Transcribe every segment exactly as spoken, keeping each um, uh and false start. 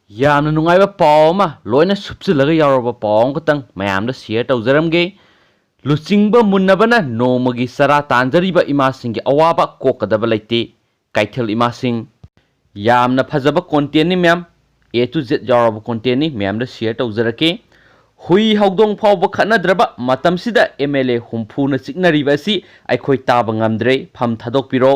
ꯌꯥꯝꯅ ꯅꯨꯡꯉꯥꯏꯕ ꯄꯥꯎ ꯑꯃ ꯂꯣꯏꯅ ꯁꯨꯞꯆꯤꯜꯂꯒ ꯌꯥꯎꯔꯕ ꯄꯥꯎ ꯑꯃꯈꯛꯇꯪ ꯃꯌꯥꯝꯗ ꯁꯤꯌꯔ ꯇꯧꯖꯔꯝꯒꯦ꯫ ꯂꯨꯆꯤꯡꯕ ꯃꯨꯟꯅꯕꯅ ꯅꯣꯡꯃꯒꯤ ꯆꯔꯥ ꯇꯥꯟꯖꯔꯤꯕ ꯏꯃꯥꯁꯤꯡꯒꯤ ꯑꯋꯥꯕ ꯀꯣꯛꯀꯗꯕ ꯂꯩꯇꯦ꯫ ꯀꯩꯊꯦꯜ ꯏꯃꯥꯁꯤꯡ, ꯌꯥꯝꯅ ꯐꯖꯕ ꯀꯣꯟꯇꯦꯟꯅꯤ ꯃꯌꯥꯝ, ꯑꯦ ꯇꯨ ꯖꯦꯠ ꯌꯥꯎꯔꯕ ꯀꯣꯟꯇꯦꯟꯅꯤ, ꯃꯌꯥꯝꯗ ꯁꯤꯌꯔ ꯇꯧꯖꯔꯛꯀꯦ꯫ ꯍꯨꯏ ꯍꯧꯗꯣꯡ ꯐꯥꯎꯕ ꯈꯠꯅꯗ꯭ꯔꯕ ꯃꯇꯝꯁꯤꯗ ꯑꯦꯝ ꯑꯦꯜ ꯑꯦ ꯍꯨꯝꯐꯨꯅ ꯆꯤꯛꯅꯔꯤꯕ ꯑꯁꯤ ꯑꯩꯈꯣꯏ ꯇꯥꯕ ꯉꯝꯗ꯭ꯔꯦ꯫ ꯐꯝ ꯊꯥꯗꯣꯛꯄꯤꯔꯣ꯫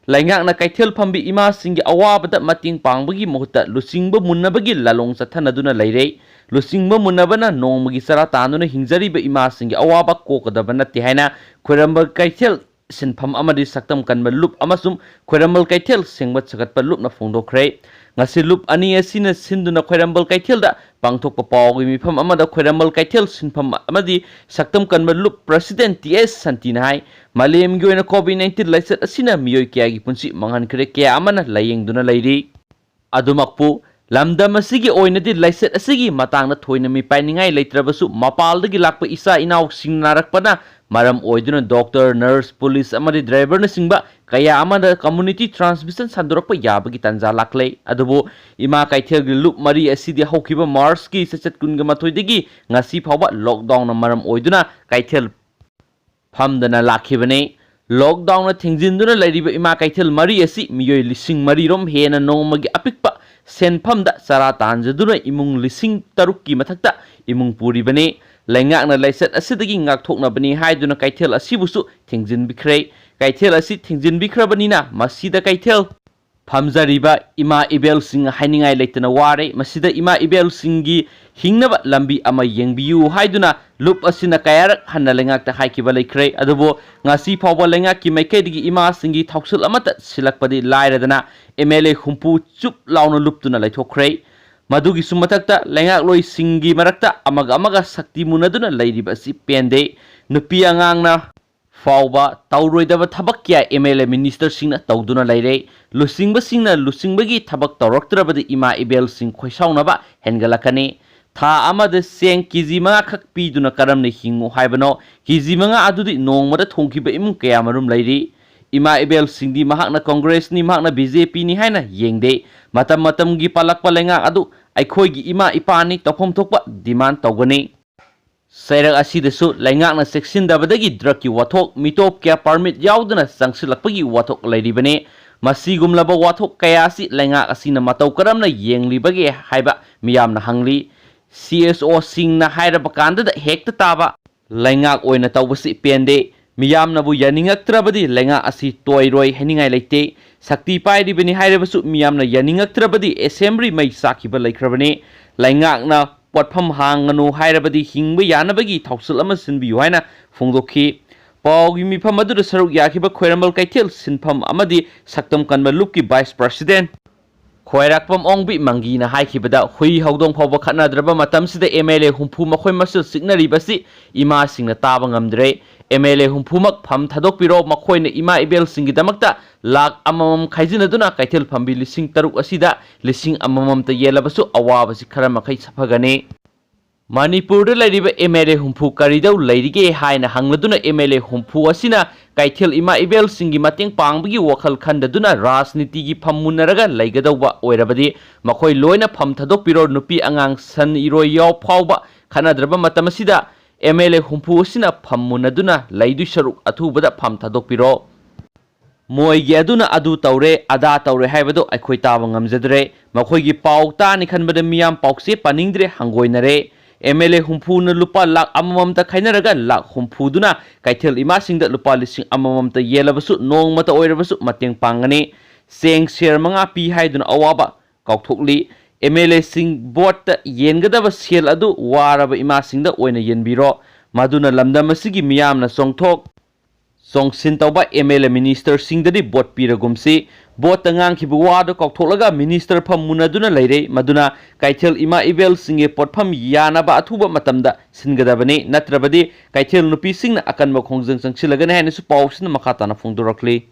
ꯂꯩꯉꯥꯛꯅ ꯀꯩꯊꯦꯜ ꯐꯝꯕꯤ ꯏꯃꯥꯁꯤꯡꯒꯤ ꯑꯋꯥꯕꯗ ꯃꯇꯦꯡ ꯄꯥꯡꯕꯒꯤ ꯃꯍꯨꯠꯇ ꯂꯨꯆꯤꯡꯕ ꯃꯨꯟꯅꯕꯒꯤ ꯂꯥꯂꯣꯡ ꯆꯠꯊꯅꯗꯨꯅ ꯂꯩꯔꯦ꯫ ꯂꯨꯆꯤꯡꯕ ꯃꯨꯟꯅꯕꯅ ꯅꯣꯡꯃꯒꯤ ꯆꯔꯥ ꯇꯥꯟꯗꯨꯅ ꯍꯤꯡꯖꯔꯤꯕ ꯏꯃꯥꯁꯤꯡꯒꯤ ꯑꯋꯥꯕ ꯀꯣꯛꯀꯗꯕ ꯅꯠꯇꯦ ꯍꯥꯏꯅ ꯈ꯭ꯋꯥꯏꯔꯝꯕꯟ ꯀꯩꯊꯦꯜ ꯁꯤꯟꯐꯝ ꯑꯃꯗꯤ ꯁꯛꯇꯝ ꯀꯟꯕ ꯂꯨꯞ ꯑꯃꯁꯨꯡ ꯈ꯭ꯋꯥꯏꯔꯝꯕꯟ ꯀꯩꯊꯦꯜ ꯁꯦꯡꯕ ꯁꯥꯒꯠꯄ ꯂꯨꯞꯅ ꯐꯣꯡꯗꯣꯛꯈ꯭ꯔꯦ꯫ ꯉꯁꯤ ꯂꯨꯞ ꯑꯅꯤ ꯑꯁꯤꯅ ꯁꯤꯟꯗꯨꯅ ꯈ꯭ꯋꯥꯏꯔꯝꯕꯟ ꯀꯩꯊꯦꯜꯗ ꯄꯥꯡꯊꯣꯛꯄ ꯄꯥꯎꯒꯤ ꯃꯤꯐꯝ ꯑꯃꯗ ꯈ꯭ꯋꯥꯏꯔꯝꯕꯟ ꯀꯩꯊꯦꯜ ꯁꯤꯟꯐꯝ ꯑꯃꯗꯤ ꯁꯛꯇꯝ ꯀꯟꯕ ꯂꯨꯞ ꯄ꯭ꯔꯁꯤꯗꯦꯟ ꯇꯤ ꯑꯦꯁ ꯁꯥꯟꯇꯤꯅ ꯍꯥꯏ, ꯃꯥꯂꯦꯝꯒꯤ ꯑꯣꯏꯅ ꯀꯣꯚꯤꯗ ꯅꯥꯏꯟꯇꯤꯟ ꯂꯥꯏꯆꯠ ꯑꯁꯤꯅ ꯃꯤꯑꯣꯏ ꯀꯌꯥꯒꯤ ꯄꯨꯟꯁꯤ ꯃꯥꯡꯍꯟꯈ꯭ꯔꯦ, ꯀꯌꯥ ꯑꯃꯅ ꯂꯥꯏꯌꯦꯡꯗꯨꯅ ꯂꯩꯔꯤ꯫ ꯑꯗꯨꯃꯛꯄꯨ ꯂꯝꯗꯝ ꯑꯁꯤꯒꯤ ꯑꯣꯏꯅꯗꯤ ꯂꯥꯏꯆꯠ ꯑꯁꯤꯒꯤ ꯃꯇꯥꯡꯗ ꯊꯣꯏꯅ ꯃꯤꯄꯥꯏꯅꯤꯡꯉꯥꯏ ꯂꯩꯇ꯭ꯔꯕꯁꯨ, ꯃꯄꯥꯜꯗꯒꯤ ꯂꯥꯛꯄ ꯏꯆꯥ ꯏꯅꯥꯎꯁꯤꯡ ꯅꯥꯔꯛꯄꯅ ꯃꯔꯝ ꯑꯣꯏꯗꯨꯅ ꯗꯣꯛꯇꯔ, ꯅꯔꯁ, ꯄꯨꯂꯤꯁ ꯑꯃꯗꯤ ꯗ꯭ꯔꯥꯏꯚꯔꯅꯆꯤꯡꯕ ꯀꯌꯥ ꯑꯃꯗ ꯀꯝꯃ꯭ꯌꯨꯅꯤꯇꯤ ꯇ꯭ꯔꯥꯟꯁꯃꯤꯁꯟ ꯁꯟꯗꯣꯔꯛꯄ ꯌꯥꯕꯒꯤ ꯇꯥꯟꯖꯥ ꯂꯥꯛꯂꯦ꯫ ꯑꯗꯨꯕꯨ ꯏꯃꯥ ꯀꯩꯊꯦꯜꯒꯤ ꯂꯨꯞ ꯃꯔꯤ ꯑꯁꯤꯗꯤ ꯍꯧꯈꯤꯕ ꯃꯥꯔꯆꯀꯤ ꯆꯩꯆꯠ ꯀꯨꯟꯒ ꯃꯥꯊꯣꯏꯗꯒꯤ ꯉꯁꯤ ꯐꯥꯎꯕ ꯂꯣꯛꯗꯥꯎꯟꯅ ꯃꯔꯝ ꯑꯣꯏꯗꯨꯅ ꯀꯩꯊꯦꯜ ꯐꯝꯗꯅ ꯂꯥꯛꯈꯤꯕꯅꯤ꯫ ꯂꯣꯛꯗꯥꯎꯟꯅ ꯊꯤꯡꯖꯤꯟꯗꯨꯅ ꯂꯩꯔꯤꯕ ꯏꯃꯥ ꯀꯩꯊꯦꯜ ꯃꯔꯤ ꯑꯁꯤ ꯃꯤꯑꯣꯏ ꯂꯤꯁꯤꯡ ꯃꯔꯤ ꯔꯣꯝ ꯍꯦꯟꯅ ꯅꯣꯡꯃꯒꯤ ꯑꯄꯤꯛꯄ ꯁꯦꯟꯐꯝꯗ ꯆꯔꯥ ꯇꯥꯟꯖꯗꯨꯅ ꯏꯃꯨꯡ ꯂꯤꯁꯤꯡ ꯇꯔꯨꯛꯀꯤ ꯃꯊꯛꯇ ꯏꯃꯨꯡ ꯄꯨꯔꯤꯕꯅꯤ꯫ ꯂꯩꯉꯥꯛꯅ ꯂꯥꯏꯆꯠ ꯑꯁꯤꯗꯒꯤ ꯉꯥꯛꯊꯣꯛꯅꯕꯅꯤ ꯍꯥꯏꯗꯨꯅ ꯀꯩꯊꯦꯜ ꯑꯁꯤꯕꯨꯁꯨ ꯊꯤꯡꯖꯤꯟꯕꯤꯈ꯭ꯔꯦ꯫ ꯀꯩꯊꯦꯜ ꯑꯁꯤ ꯊꯤꯡꯖꯤꯟꯕꯤꯈ꯭ꯔꯕꯅꯤꯅ ꯃꯁꯤꯗ ꯀꯩꯊꯦꯜ ꯐꯝꯖꯔꯤꯕ ꯏꯃꯥ ꯏꯕꯦꯜꯁꯤꯡ ꯍꯥꯏꯅꯤꯡꯉꯥꯏ ꯂꯩꯇꯅ ꯋꯥꯔꯦ꯫ ꯃꯁꯤꯗ ꯏꯃꯥ ꯏꯕꯦꯜꯁꯤꯡꯒꯤ ꯍꯤꯡꯅꯕ ꯂꯝꯕꯤ ꯑꯃ ꯌꯦꯡꯕꯤꯌꯨ ꯍꯥꯏꯗꯨꯅ ꯂꯨꯞ ꯑꯁꯤꯅ ꯀꯌꯥꯔꯛ ꯍꯟꯅ ꯂꯩꯉꯥꯛꯇ ꯍꯥꯏꯈꯤꯕ ꯂꯩꯈ꯭ꯔꯦ꯫ ꯑꯗꯨꯕꯨ ꯉꯁꯤ ꯐꯥꯎꯕ ꯂꯩꯉꯥꯛꯀꯤ ꯃꯥꯏꯀꯩꯗꯒꯤ ꯏꯃꯥꯁꯤꯡꯒꯤ ꯊꯧꯁꯤꯜ ꯑꯃꯠꯇ ꯁꯤꯜꯂꯛꯄꯗꯤ ꯂꯥꯏꯔꯗꯅ ꯑꯦꯝ ꯑꯦꯜ ꯑꯦ ꯍꯨꯝꯐꯨ ꯆꯨꯞ ꯂꯥꯎꯅ ꯂꯨꯞꯇꯨꯅ ꯂꯩꯊꯣꯛꯈ꯭ꯔꯦ꯫ ꯃꯗꯨꯒꯤꯁꯨ ꯃꯊꯛꯇ ꯂꯩꯉꯥꯛꯂꯣꯏꯁꯤꯡꯒꯤ ꯃꯔꯛꯇ ꯑꯃꯒ ꯑꯃꯒ ꯁꯛꯇꯤ ꯃꯨꯟꯅꯗꯨꯅ ꯂꯩꯔꯤꯕ ꯑꯁꯤ ꯄꯦꯟꯗꯦ꯫ ꯅꯨꯄꯤ ꯑꯉꯥꯡꯅ ꯐꯥꯎꯕ ꯇꯧꯔꯣꯏꯗꯕ ꯊꯕꯛ ꯀꯌꯥ ꯑꯦꯝ ꯑꯦꯜ ꯑꯦ ꯃꯤꯅꯤꯁꯇꯔꯁꯤꯡꯅ ꯇꯧꯗꯨꯅ ꯂꯩꯔꯦ꯫ ꯂꯨꯆꯤꯡꯕꯁꯤꯡꯅ ꯂꯨꯆꯤꯡꯕꯒꯤ ꯊꯕꯛ ꯇꯧꯔꯛꯇ꯭ꯔꯕꯗꯤ ꯏꯃꯥ ꯏꯕꯦꯜꯁꯤꯡ ꯈꯣꯏꯁꯥꯎꯅꯕ ꯍꯦꯟꯒꯠꯂꯛꯀꯅꯤ꯫ ꯊꯥ ꯑꯃꯗ ꯆꯦꯡ ꯀꯦ ꯖꯤ ꯃꯉꯥꯈꯛ ꯄꯤꯗꯨꯅ ꯀꯔꯝꯅ ꯍꯤꯡꯉꯨ ꯍꯥꯏꯕꯅꯣ? ꯀꯦ ꯖꯤ ꯃꯉꯥ ꯑꯗꯨꯗꯤ ꯅꯣꯡꯃꯗ ꯊꯣꯡꯈꯤꯕ ꯏꯃꯨꯡ ꯀꯌꯥꯃꯔꯨꯝ ꯂꯩꯔꯤ꯫ ꯏꯃꯥ ꯏꯕꯦꯜꯁꯤꯡꯗꯤ ꯃꯍꯥꯛꯅ ꯀꯣꯡꯒ꯭ꯔꯦꯁꯅꯤ, ꯃꯍꯥꯛꯅ ꯕꯤ ꯖꯦ ꯄꯤꯅꯤ ꯍꯥꯏꯅ ꯌꯦꯡꯗꯦ꯫ ꯃꯇꯝ ꯃꯇꯝꯒꯤ ꯄꯥꯜꯂꯛꯄ ꯂꯩꯉꯥꯛ ꯑꯗꯨ ꯑꯩꯈꯣꯏꯒꯤ ꯏꯃꯥ ꯏꯄꯥꯅꯤ, ꯇꯧꯐꯝ ꯊꯣꯛꯄ ꯗꯤꯃꯥꯟ ꯇꯧꯒꯅꯤ꯫ ꯆꯩꯔꯛ ꯑꯁꯤꯗꯁꯨ ꯂꯩꯉꯥꯛꯅ ꯆꯦꯛꯁꯤꯟꯗꯕꯗꯒꯤ ꯗ꯭ꯔꯒꯀꯤ ꯋꯥꯊꯣꯛ, ꯃꯤꯇꯣꯞ ꯀꯌꯥ ꯄꯔꯃꯤꯠ ꯌꯥꯎꯗꯅ ꯆꯪꯁꯤꯜꯂꯛꯄꯒꯤ ꯋꯥꯊꯣꯛ ꯂꯩꯔꯤꯕꯅꯤ꯫ ꯃꯁꯤꯒꯨꯝꯂꯕ ꯋꯥꯊꯣꯛ ꯀꯌꯥ ꯑꯁꯤ ꯂꯩꯉꯥꯛ ꯑꯁꯤꯅ ꯃꯇꯧ ꯀꯔꯝꯅ ꯌꯦꯡꯂꯤꯕꯒꯦ ꯍꯥꯏꯕ ꯃꯤꯌꯥꯝꯅ ꯍꯪꯂꯤ꯫ ꯁꯤ ꯑꯦꯁ ꯑꯣꯁꯤꯡꯅ ꯍꯥꯏꯔꯕ ꯀꯥꯟꯗꯗ ꯍꯦꯛꯇ ꯇꯥꯕ ꯂꯩꯉꯥꯛ ꯑꯣꯏꯅ ꯇꯧꯕꯁꯤ ꯄꯦꯟꯗꯦ꯫ ꯃꯤꯌꯥꯝꯅꯕꯨ ꯌꯥꯅꯤꯡꯉꯛꯇ꯭ꯔꯕꯗꯤ ꯂꯩꯉꯥꯛ ꯑꯁꯤ ꯇꯣꯏꯔꯣꯏ ꯍꯥꯏꯅꯤꯡꯉꯥꯏ ꯂꯩꯇꯦ꯫ ꯁꯛꯇꯤ ꯄꯥꯏꯔꯤꯕꯅꯤ ꯍꯥꯏꯔꯕꯁꯨ ꯃꯤꯌꯥꯝꯅ ꯌꯥꯅꯤꯡꯉꯛꯇ꯭ꯔꯕꯗꯤ ꯑꯦꯁꯦꯝꯕ꯭ꯂꯤ ꯃꯩ ꯆꯥꯛꯈꯤꯕ ꯂꯩꯈ꯭ꯔꯕꯅꯤ꯫ ꯂꯩꯉꯥꯛꯅ ꯄꯣꯠꯐꯝ ꯍꯥꯡꯒꯅꯨ ꯍꯥꯏꯔꯕꯗꯤ ꯍꯤꯡꯕ ꯌꯥꯅꯕꯒꯤ ꯊꯧꯁꯤꯜ ꯑꯃ ꯁꯤꯟꯕꯤꯌꯨ ꯍꯥꯏꯅ ꯐꯣꯡꯗꯣꯛꯈꯤ꯫ ꯄꯥꯎꯒꯤ ꯃꯤꯐꯝ ꯑꯗꯨꯗ ꯁꯔꯨꯛ ꯌꯥꯈꯤꯕ ꯈ꯭ꯋꯥꯏꯔꯝꯕꯟ ꯀꯩꯊꯦꯜ ꯁꯤꯟꯐꯝ ꯑꯃꯗꯤ ꯁꯛꯇꯝ ꯀꯟꯕ ꯂꯨꯞꯀꯤ ꯚꯥꯏꯁ ꯄ꯭ꯔꯁꯤꯗꯦꯟꯠ ꯈ꯭ꯋꯥꯏꯔꯥꯛꯄꯝ ꯑꯣꯡꯕꯤ ꯃꯪꯒꯤꯅ ꯍꯥꯏꯈꯤꯕꯗ, ꯍꯨꯏ ꯍꯧꯗꯣꯡ ꯐꯥꯎꯕ ꯈꯠꯅꯗ꯭ꯔꯕ ꯃꯇꯝꯁꯤꯗ ꯑꯦꯝ ꯑꯦꯜ ꯑꯦ ꯍꯨꯝꯐꯨ ꯃꯈꯣꯏ ꯃꯁꯦꯜ ꯆꯤꯛꯅꯔꯤꯕꯁꯤ ꯏꯃꯥꯁꯤꯡꯅ ꯇꯥꯕ ꯉꯝꯗ꯭ꯔꯦ꯫ ꯑꯦꯝ ꯑꯦꯜ ꯑꯦ ꯍꯨꯝꯐꯨꯃꯛ ꯐꯝ ꯊꯥꯗꯣꯛꯄꯤꯔꯣ, ꯃꯈꯣꯏꯅ ꯏꯃꯥ ꯏꯕꯦꯜꯁꯤꯡꯒꯤꯗꯃꯛꯇ ꯂꯥꯈ ꯑꯃꯃꯝ ꯈꯥꯏꯖꯤꯟꯅꯗꯨꯅ ꯀꯩꯊꯦꯜ ꯐꯝꯕꯤ ꯂꯤꯁꯤꯡ ꯇꯔꯨꯛ ꯑꯁꯤꯗ ꯂꯤꯁꯤꯡ ꯑꯃꯃꯝꯇ ꯌꯦꯜꯂꯕꯁꯨ ꯑꯋꯥꯕꯁꯤ ꯈꯔ ꯃꯈꯩ ꯁꯥꯐꯒꯅꯤ꯫ ꯃꯅꯤꯄꯨꯔꯗ ꯂꯩꯔꯤꯕ ꯑꯦꯝ ꯑꯦꯜ ꯑꯦ ꯍꯨꯝꯐꯨ ꯀꯔꯤꯗꯧ ꯂꯩꯔꯤꯒꯦ ꯍꯥꯏꯅ ꯍꯪꯂꯗꯨꯅ ꯑꯦꯝ ꯑꯦꯜ ꯑꯦ ꯍꯨꯝꯐꯨ ꯑꯁꯤꯅ ꯀꯩꯊꯦꯜ ꯏꯃꯥ ꯏꯕꯦꯜꯁꯤꯡꯒꯤ ꯃꯇꯦꯡ ꯄꯥꯡꯕꯒꯤ ꯋꯥꯈꯜ ꯈꯟꯗꯗꯨꯅ ꯔꯥꯖꯅꯤꯇꯤꯒꯤ ꯐꯝ ꯃꯨꯟꯅꯔꯒ ꯂꯩꯒꯗꯧꯕ ꯑꯣꯏꯔꯕꯗꯤ ꯃꯈꯣꯏ ꯂꯣꯏꯅ ꯐꯝ ꯊꯥꯗꯣꯛꯄꯤꯔꯣ꯫ ꯅꯨꯄꯤ ꯑꯉꯥꯡ ꯁꯟ ꯏꯔꯣꯏ ꯌꯥꯎ ꯐꯥꯎꯕ ꯈꯠꯅꯗ꯭ꯔꯕ ꯃꯇꯝ ꯑꯁꯤꯗ ꯑꯦꯝ ꯑꯦꯜ ꯑꯦ ꯍꯨꯝꯐꯨ ꯑꯁꯤꯅ ꯐꯝ ꯃꯨꯟꯅꯗꯨꯅ ꯂꯩꯗꯣꯏ ꯁꯔꯨꯛ ꯑꯊꯨꯕꯗ ꯐꯝ ꯊꯥꯗꯣꯛꯄꯤꯔꯣ꯫ ꯃꯣꯏꯒꯤ ꯑꯗꯨꯅ ꯑꯗꯨ ꯇꯧꯔꯦ, ꯑꯗꯥ ꯇꯧꯔꯦ ꯍꯥꯏꯕꯗꯨ ꯑꯩꯈꯣꯏ ꯇꯥꯕ ꯉꯝꯖꯗ꯭ꯔꯦ꯫ ꯃꯈꯣꯏꯒꯤ ꯄꯥꯎ ꯇꯥꯅꯤ ꯈꯟꯕꯗ ꯃꯤꯌꯥꯝ ꯄꯥꯎꯆꯦ ꯄꯥꯅꯤꯡꯗ꯭ꯔꯦ, ꯍꯪꯒꯣꯏꯅꯔꯦ꯫ ꯑꯦꯝ ꯑꯦꯜ ꯑꯦ ꯍꯨꯝꯐꯨꯅ ꯂꯨꯄꯥ ꯂꯥꯈ ꯑꯃꯃꯝꯇ ꯈꯥꯏꯅꯔꯒ ꯂꯥꯈ ꯍꯨꯝꯐꯨꯗꯨꯅ ꯀꯩꯊꯦꯜ ꯏꯃꯥꯁꯤꯡꯗ ꯂꯨꯄꯥ ꯂꯤꯁꯤꯡ ꯑꯃꯃꯝꯇ ꯌꯦꯜꯂꯕꯁꯨ ꯅꯣꯡꯃꯇ ꯑꯣꯏꯔꯕꯁꯨ ꯃꯇꯦꯡ ꯄꯥꯡꯒꯅꯤ꯫ ꯆꯦꯡ ꯁꯦꯔ ꯃꯉꯥ ꯄꯤ ꯍꯥꯏꯗꯨꯅ ꯑꯋꯥꯕ ꯀꯥꯎꯊꯣꯛꯂꯤ꯫ ꯑꯦꯝ ꯑꯦꯜ ꯑꯦꯁꯤꯡ ꯚꯣꯠꯇ ꯌꯦꯟꯒꯗꯕ ꯁꯦꯜ ꯑꯗꯨ ꯋꯥꯔꯕ ꯏꯃꯥꯁꯤꯡꯗ ꯑꯣꯏꯅ ꯌꯦꯟꯕꯤꯔꯣ꯫ ꯃꯗꯨꯅ ꯂꯝꯗꯝ ꯑꯁꯤꯒꯤ ꯃꯤꯌꯥꯝꯅ ꯆꯣꯡꯊꯣꯛ ꯆꯣꯡꯁꯤꯟ ꯇꯧꯕ ꯑꯦꯝ ꯑꯦꯜ ꯑꯦ ꯃꯤꯅꯤꯁꯇꯔꯁꯤꯡꯗꯗꯤ ꯚꯣꯠ ꯄꯤꯔꯒꯨꯝꯁꯤ꯫ ꯚꯣꯠꯇ ꯉꯥꯡꯈꯤꯕ ꯋꯥꯗꯨ ꯀꯥꯎꯊꯣꯛꯂꯒ ꯃꯤꯅꯤꯁꯇꯔ ꯐꯝ ꯃꯨꯟꯅꯗꯨꯅ ꯂꯩꯔꯦ꯫ ꯃꯗꯨꯅ ꯀꯩꯊꯦꯜ ꯏꯃꯥ ꯏꯕꯦꯜꯁꯤꯡꯒꯤ ꯄꯣꯠꯐꯝ ꯌꯥꯅꯕ ꯑꯊꯨꯕ ꯃꯇꯝꯗ ꯁꯤꯟꯒꯗꯕꯅꯤ꯫ ꯅꯠꯇ꯭ꯔꯕꯗꯤ ꯀꯩꯊꯦꯜ ꯅꯨꯄꯤꯁꯤꯡꯅ ꯑꯀꯟꯕ ꯈꯣꯡꯖꯪ ꯆꯪꯁꯤꯜꯂꯒꯅꯤ ꯍꯥꯏꯅꯁꯨ ꯄꯥꯎꯁꯤꯅ ꯃꯈꯥ ꯇꯥꯅ ꯐꯣꯡꯗꯣꯔꯛꯂꯤ꯫